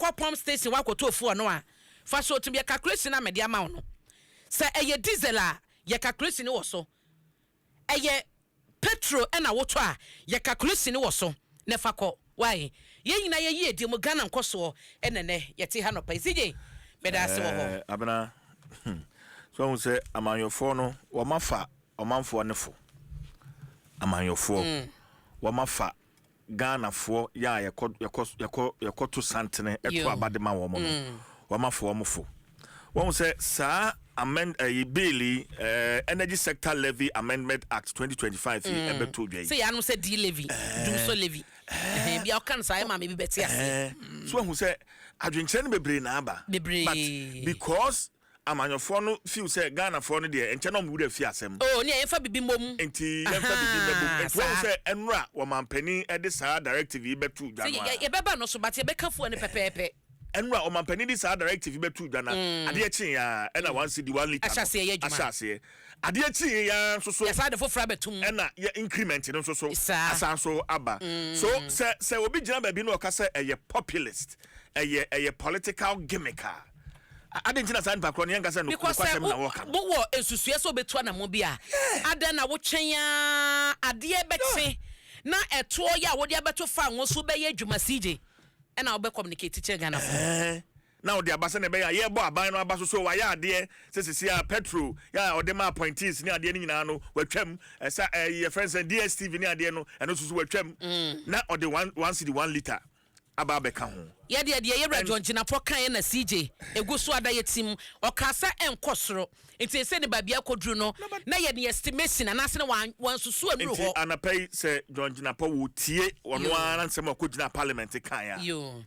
Wokɔ pump station woakɔtɔ fuel no a, fa so tumi yɛ calculation a mede ama wo no. Sɛ ɛyɛ diesel a, yɛ calculation wɔ so. Ɛyɛ petrol ɛna wotɔ a, yɛ calculation wɔ so na fa kɔ. Wai? Yɛn nyinaa yɛ yie di mu Ghana nkɔsoɔ ɛna nɛ yɛte ha nɔpa yi. CJ, meda ase wɔ hɔ. Eh, Abena, so ahu sɛ amanyɔfoɔ no wɔma ɔmanfoɔ ne fo. Amanyɔfoɔ wɔma fa Ghanafoɔ yɛ a yɛkɔ yɛkɔ yɛkɔ yɛkɔto santene ɛto aba de ma wɔn no, wɔma fa wɔn fo. Wɔn sɛ saa amend ɛyi bill yi, Energy Sector Levy Amendment Act 2025 yi ɛbɛto dwa yi. Sɛ yɛanom sɛ D levy, dumso levy. Ɛhɛn, bia ɔka no saa ɛma me bi bɛte aseɛ. So ahu sɛ adwenkyerɛ no bebree na aba. Bebree. But because amanyɔfoɔ no feel sɛ Ghanafoɔ no deɛ, nkyɛn na ɔmo wura fi asɛm. Oh, ne yɛmfa bibi mmom. Nti yɛmfa bibi mmɛbom. Nti wɔn sɛ ɛnora wɔmampanin ɛde saa directive yi bɛto dwa sɛ no a yɛbɛba no so, but yɛbɛka fuel no pɛpɛɛpɛ. Ɛnora ɔmampanin de saa directive yi bɛto dwa na adeɛ kye ya ɛna 1 cedi 1 litre Ahyɛ aseɛ yɛ adwuma. Ahyɛ aseɛ adeɛ kye ya nso so. Yɛsa de foforɔ abɛtum. Ɛna yɛ increment no nso so asan so aba. So sɛ obi gyina baabi na ɔka sɛ ɛyɛ populist, ɛyɛ political gimmick a, ade nti na saa nipa korɔ no yɛnka sɛ no because sɛ nokwasɛm na wɔka no. Wowɔ nsusua sɛ wobɛtu anamo bi a, adɛn na wotwɛn a adeɛ bɛkye na ɛtoɔ yɛ a wode abɛto fa ngo so bɛyɛ adwuma, CJ, ɛna wobɛ communicate kyerɛ Ghanafoɔ? Na ɔde aba sɛ na ɛbɛyɛ a yɛbɔ aban no aba so wayɛ adeɛ sɛ sisi a petrol yɛ a ɔde ma appointees ne adeɛ no nyinaa no watwam, ɛsa ɛyɛ yɛfrɛ no sɛ DSTV ne adeɛ no, ɛno nso so watwam na ɔde 1 cedi 1 litre aba abɛka ho. Yɛdeɛ deɛ yɛwura John Jinapor kaeɛ na CJ ɛgu so ada yɛ tim. Ɔka sɛ ɛnkɔ soro, nti ɛsɛ ne baabi akɔduru no na yɛ ne estimation anaasɛ ne wansusu anuru Nti hɔ. Anapa yi sɛ John Jinapor wɔ tie ɔno ara nsɛm a ɔkɔgyina parliament kan a Yo,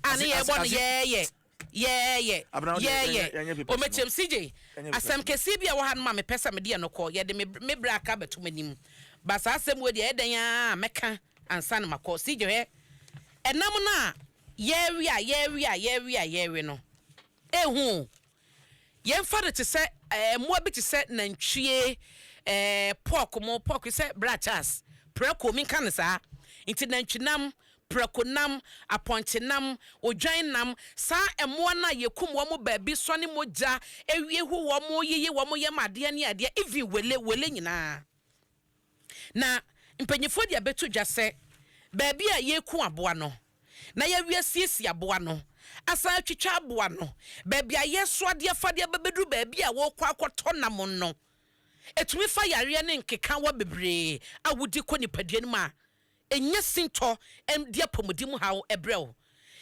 a ne yɛbɔ no yɛɛyɛ yɛɛyɛ Abena, wode yɛɛyɛ yɛnyɛ papers no. Ɔmɛkyɛm CJ. Yɛnyɛ papers Asɛm no. kɛseɛ bi a wɔ ha no ma mepɛ sɛ mede ɛno kɔ. Yɛde me berɛ aka bɛto m'anim ba saa asɛm wei deɛ, ɛdɛn a mɛka ansa no makɔ. CJ, hwɛ, ɛnam no a yɛwe a yɛwe a yɛwe a yɛwe no, ehu o. Yɛmfa no te sɛ mmoa bi te sɛ nantwie, pork mo pork sɛ bra Charles prɛko menka no saa. Nti nantwinam, prɛko nam, apɔnkye nam, odwan nam, saa mmoa no a yɛkum wɔn mo baabi sɔne mogya ewie hu wɔn mo yiyi wɔn mo yam adeɛ ne adeɛ, even wele wele nyinaa, na mpanyinfoɔ de abɛto dwa sɛ baabi a yɛku aboa no na yɛwie siesie aboa no, asan atwitwa aboa no, baabi a yɛso adeɛ fadeɛ bɛbɛduru baabi a wɔrekɔ akɔtɔ nam no, ɛtumi fa yareɛ ne nkekawa bebree a wodi kɔ nipadua no mu a ɛnyɛ sintɔ de apɔmuden mu haw ɛbrɛ wo.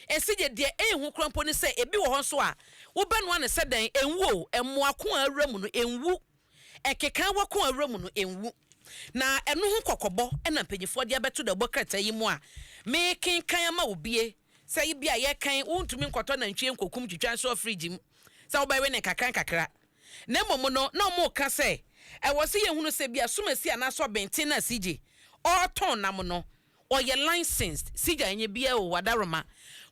Ɛsi deɛ deɛ ɛnhu kora mpo ne sɛ ebi wɔ hɔ nso a wobɛnoa ne sɛ dɛn, ɛnwu o. Ɛmmoa ko a awura mu no ɛnwu, ɛkekawa ko a awura mu no ɛnwu. Na ɛno ho kɔkɔbɔ ɛna mpanyinfoɔ de abɛto dɛbɔ krataa yi mu a mekenkan ama obie sɛ yi bi a yɛkan, wontumi nkɔtɔ nantwie nkɔkum twitwa nso fridge mu sɛ wobɛwe ne nkakra nkakra. Na mmom no na ɔmo ka sɛ ɛwɔ sɛ yɛhunu sɛ bi asomasi anaasɛ ɔbɛnten na CJ ɔretɔn nam no ɔyɛ licensed. CJ, ɛnyɛ bia o wadaroma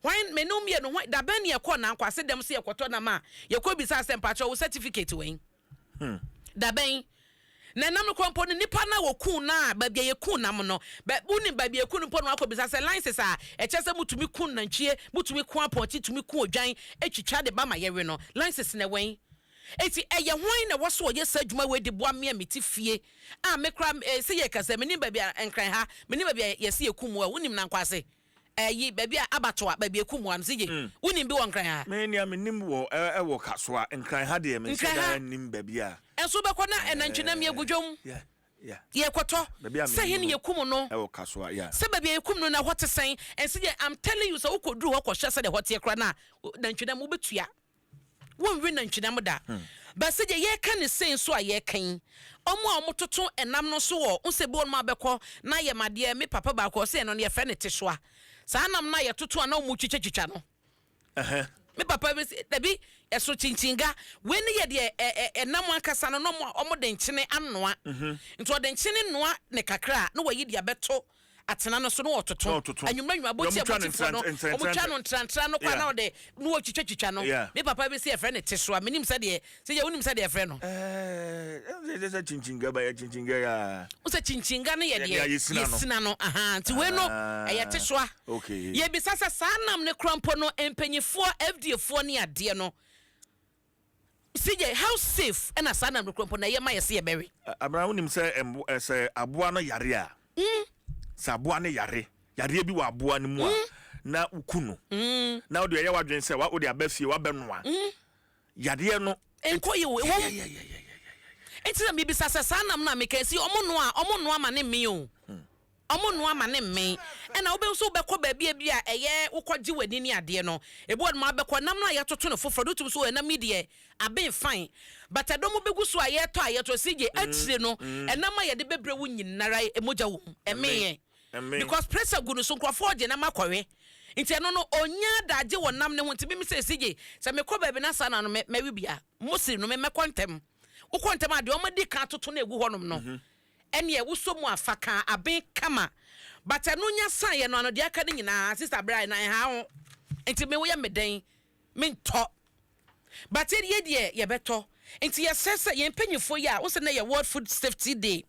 hwan mene mmienu hwan dabɛn ne yɛkɔ nankwase dɛm sɛ yɛkɔtɔ nam a yɛkɔ bisa sɛ, "Mpakyɛ, wo certificate wɛn?" Dabɛn na nam no kora mpo no, nipa na wɔku na baabi a yɛku nam no bɛ wonim baabi a yɛku no mpo no, wakɔ bisa sɛ license a ɛkyɛ sɛ mutumi ku nantwie, mutumi ku apɔnkye, tumi ku odwan atwitwa de ba ma yɛwe no, license na ɛwɛn? Eti ɛyɛ hwan na ɛwɔ so ɔyɛ saa adwuma wei de boa me a mete fie a me kora sɛ yɛ kasa menim baabi a Nkran ha, menim baabi a yɛsi yɛku mu a wonim Nankwase ɛyi baabi a abatoa baabi eku mu a no sɛ gye wonim bi wɔ Nkran ha. Me nea menim wɔ ɛwɔ Kasoa. Nkran ha deɛ, menhyɛ Nkran ha. daa nim baabi a Ɛnso bɛkɔ na ɛnantwinam yɛ gu dwom. Yɛkɔtɔ Baabi a sɛ menim hen no, yɛkum no. Ɛwɔ Kasoa, yeah. Sɛ baabi a yɛkum no na ɛhɔ te sɛn? Ɛnsi deɛ, I'm telling you sɛ wokɔduru hɔ kɔhwɛ sɛ deɛ hɔ teɛ koraa na nantwinam wobɛtua, wonwe nantwinam da. Bɛsɛ deɛ yɛka ne sei nso a yɛka yi, ɔmo a ɔmo toto ɛnam no so wɔ nsɛ bi wɔn abɛkɔ na yɛ madeɛ. Me papa baako ɔsɛ ɛno no yɛfrɛ ne tesoa. Saa nam no a yɛtoto a na ɔmo twitwatwitwa no, me papa bi sɛ dabi, ɛso kyinkyiga wei ne yɛ deɛ ɛ ɛ ɛnam ankasa no na ɔmo de nkyene anoa. Nti ɔde nkyene noa ne kakra a na wayi de abɛto. atena no so na Na wɔtoto. wɔtoto. Anwummerɛ nwuma Na abɔti ɔmo twa no abɔtifoɔ no, ntra ɔmo twa no ntrantran no kɔ a, na ɔde na wɔtwitwatwitwa no. Me papa bi sɛ yɛfrɛ no tesoa. Menim sɛdeɛ sɛ yɛ wonim sɛdeɛ yɛfrɛ no. Ɛɛ, sɛ kyinkyinnga ba yɛ kyinkyinnga yɛ a. Wo sɛ kyinkyinnga no yɛ Yɛ deɛ deɛ yɛsina no. Yɛsina no aha, nti wei no Ah, ɛyɛ tesoa. Yɛbisa sɛ saa nam ne kora mpo no, mpanyinfoɔ, FDA foɔ ne adeɛ no, CJ, how safe ɛna saa nam ne kora mpo na ɛyɛ ma yɛ sɛ yɛbɛwe? Abraham, wonim sɛ sɛ aboa no yare a, sɛ aboa no yare yareɛ bi wɔ aboa no mu a, na woku no na wode ɛyɛ w'adwene sɛ wode aba fie wabɛnoa yareɛ no. Nkɔ yi o, ɛwɔ nti na mebisa sɛ saa nam no a meka si, ɔmo noa a, ɔmo noa ma ne mmen o, ɔmo noa ma ne mmen. Ɛna wobɛhu sɛ wobɛkɔ baabi a bi a ɛyɛ wokɔgye w'ani ne adeɛ no, ebi wɔ nom abɛkɔ nam no a yɛtoto no foforɔ de wotum so wɔ ɛnam yi deɛ aben fine, but ɛdɔm bɛgu so a yɛtɔ a yɛtɔ si gye akyire no, ɛnam a yɛde bɛbrɛ wo nyinara mogya wɔ mu, ɛmen yɛn because pressure gu no so. Nkurɔfoɔ gye nam akɔwe, nti ɛno no onya adagye wɔ nam ne ho. Nti mimi sɛ esi gye sɛ mekɔ baabi na saa na no mɛwe bia mosiri no mɛkɔ ntɛm. Wokɔ ntɛm a, deɛ ɔmo di kan atoto no egu hɔnom no, ɛneɛ wosɔ mu afa kan aben kama, but ɛno nya san yɛ no ano deɛ aka no nyinaa, sister bra na ɛha ho. Nti me woyɛ me dɛn mentɔ, but yɛ deɛ yɛbɛtɔ. Nti yɛsrɛ sɛ yɛn mpanyinfoɔ yi a wosɛ na yɛ World Food Safety Day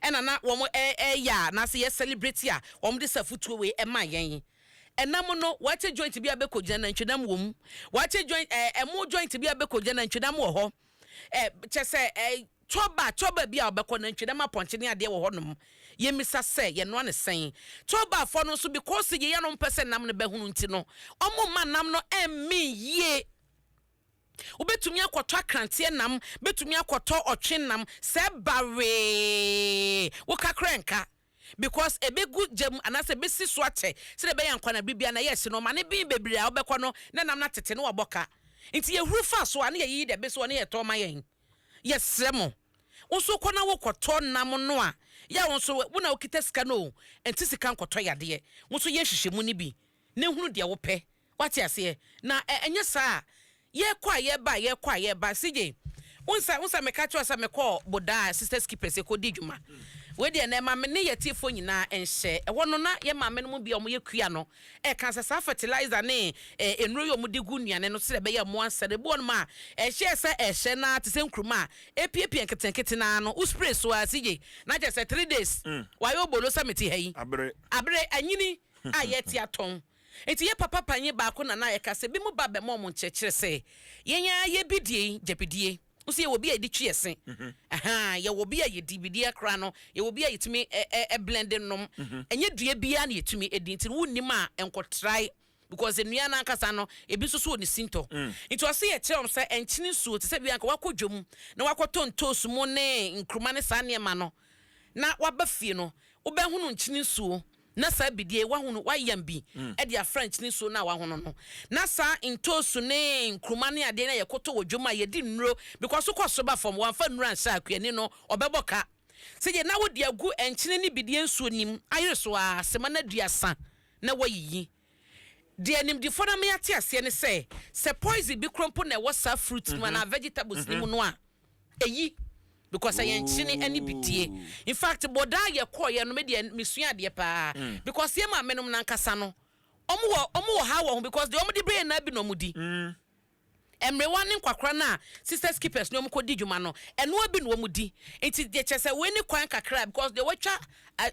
ɛna na wɔn ɛyɛ a n'ase yɛ celebrate a, wɔn de sɛ futuo wei ɛma yɛn. Ɛnam no, wɔakyɛ joint bi a bɛkɔ gyina nantwinam wɔ mu, wɔakyɛ joint ɛmo joint bi a bɛkɔ gyina nantwinam wɔ hɔ, kyɛ sɛ chɔba chɔba bi a ɔbɛkɔ nantwinam, apɔnkye ne adeɛ wɔ hɔnom. Yɛmisa sɛ yɛnoa ne sɛn? Chɔbafoɔ no nso, because yɛyɛ no mpɛ sɛ nam no bɛhunu nti no, ɔmo ma nam no ɛmmi yie. Wobɛtumi akɔtɔ akranteɛ nam, bɛtumi akɔtɔ ɔtwe nam sɛ bawee wokakra nka because ebegu gyam anaasɛ ebesi so akyɛ sɛdeɛ ɛbɛyɛ nkwana bibia na ɛyɛ si no ɔma ne bin bebree a wobɛkɔ no na nam no atete ne wabɔ ka. Nti yɛhuru fa so a, ne yɛyiyi deɛ ɛbɛsi hɔ ne yɛtɔ ma yɛn. Yɛsrɛ mo, wo nso kɔ na wokɔtɔ nam no a, yɛ a wo nso wo na wokita sika no o, ɛnti sika nkɔtɔ yadeɛ. Wo nso yɛ hwehwɛmu no bi na ehunu deɛ wopɛ, wate aseɛ? Na ɛnyɛ saa a, yɛkɔ a yɛba a, yɛkɔ a yɛba. CJ, wonsa meka kyerɛ sɛ mekɔɔ Bodaa Sisters Keepers ɛkɔdi dwuma wei deɛ na ɛma me ne yɛtiefoɔ nyinaa nhyɛ ɛhɔ no, na yɛ maame no mu bi a ɔmoyɛ kua no ɛka sɛ saa fertilizer ne nnuro yi a ɔmode gu nnuane no sɛ ɛbɛyɛ mmoa nsa no, ebi wɔ nom a ɛhyɛ sɛ ɛhyɛ na te sɛ nkuruma a epiepie nketenkete naa no, wo spray so a, CJ, na kyerɛ sɛ 3 days wayɛ obolo sɛ mete ha yi. Abere. Abere anyini a yɛte atɔn. Nti yɛ papa panyin baako na yɛka sɛ bi mu ba bɛma ɔmo nkyerɛkyerɛ sɛ yɛn a yɛbidie yi gyapidie nso, yɛwɔ bi a yɛde twi ɛse aha, yɛwɔ bi a yɛdi bidie akora no, yɛwɔ bi a yɛtumi ɛ ɛ ɛblend nom. Ɛnyɛ dua biara na yɛtumi edi, nti wunnim a nkɔtrae because nnua no ankasa no ebi nso so wɔ ne sintɔ. Nti ɔse yɛkyerɛ wɔn sɛ nkyene nsuo te sɛ bi anka wakɔ dwom na wakɔtɔ ntoosu mu ne nkuruma ne saa nneɛma no na waba fie no, wobɛhunu nkyene nsuo na saa bidie wahunu wayam bi ɛde afra nkyene nsuo no a wahono no, na saa ntoosu ne nkuruma ne adeɛ no a yɛkoto wɔ dwom a yɛdi nnuro because wokɔ so ba fam, wɔamfa nnuro anhyɛ akuani no, ɔbɛbɔ ka sɛdeɛ na wode agu nkyene ne bidie nsuo nim ayere so a sema no 30 na wayiyi. Deɛ nimdifoɔ no ate aseɛ ne sɛ poison bi kuro mpo na ɛwɔ saa fruit no anaa vegetables no mu no a, ɛyi because ɛyɛ nkyene ne bidie. In fact, bɔdaa yɛ kɔɔyɛ no, me deɛ mesua adeɛ paa because yɛ maame nom nankasa no, ɔmo wɔ ha wɔ ho because deɛ ɔmo de bere yɛn na bi na ɔmo di. Mmerewa ne nkwakora no a Sisters Keepers ne ɔmo kɔ di dwuma no, ɛnoa bi na ɔmo di. Nti deɛ kyerɛ sɛ wei ne kwan kakra because deɛ wɔatwa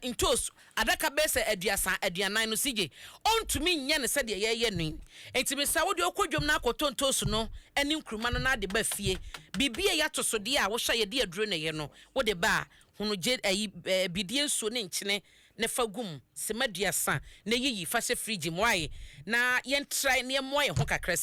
ntoos adaka bɛyɛ sɛ 30, 40 no, sigye ɔntumi nyɛ no sɛdeɛ yɛyɛ no yi. Nti mesa wo deɛ ɔkɔ dwom no akɔtɔ ntoos no ne nkuruma no na ade ba fie, biribi a yɛato so deɛ a wohyɛ yɛde aduro na ɛyɛ no, wode ba a, hunu gye ayi bidie nsuo ne nkyene ne fa gum sema 30 na yiyi fa hyɛ fridge mu ayi na yɛntrae na yɛmmoa yɛn ho kakra.